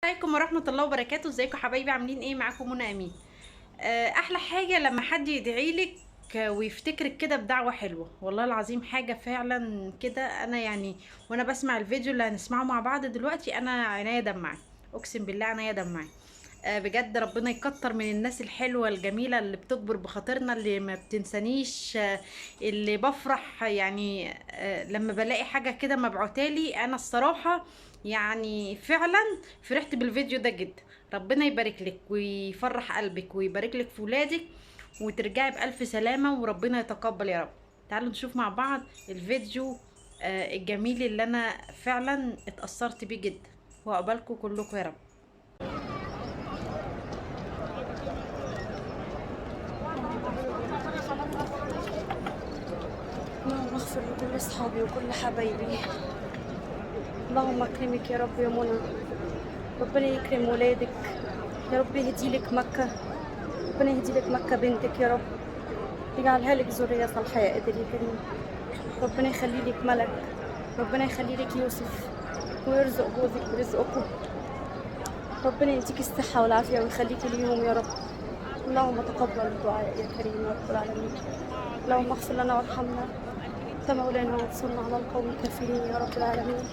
عليكم ورحمة الله وبركاته. ازيكم حبايبي؟ عاملين ايه؟ معاكم منى امين. احلى حاجة لما حد يدعي لك ويفتكرك كده بدعوة حلوة، والله العظيم حاجة فعلا كده. انا يعني وانا بسمع الفيديو اللي هنسمعه مع بعض دلوقتي انا عينيا دمعت، اقسم بالله عينيا دمعت. بجد ربنا يكتر من الناس الحلوة الجميلة اللي بتكبر بخاطرنا، اللي ما بتنسانيش، اللي بفرح يعني لما بلاقي حاجة كده مبعوتالي. انا الصراحة يعني فعلا فرحت بالفيديو ده جدا. ربنا يبارك لك ويفرح قلبك ويبارك لك في ولادك وترجعي بألف سلامة وربنا يتقبل يا رب. تعالوا نشوف مع بعض الفيديو الجميل اللي انا فعلا اتأثرت بيه جدا، وعقبالكم كلكم يا رب. اللهم اغفر لكل اصحابي وكل حبايبي. اللهم اكرمك يا رب يا منى، ربنا يكرم ولادك يا رب، يهدي لك مكة، ربنا يهدي لك مكة بنتك يا رب، يجعلها لك ذرية صالحة يا قادر يا كريم. ربنا يخلي لك ملك، ربنا يخلي لك يوسف، ويرزق جوزك برزقكم. ربنا يديك الصحة والعافية ويخليكي ليهم يا رب. اللهم تقبل الدعاء يا كريم يا رب العالمين. اللهم اغفر لنا وارحمنا، انت مولانا وانصرنا على القوم الكافرين يا رب العالمين.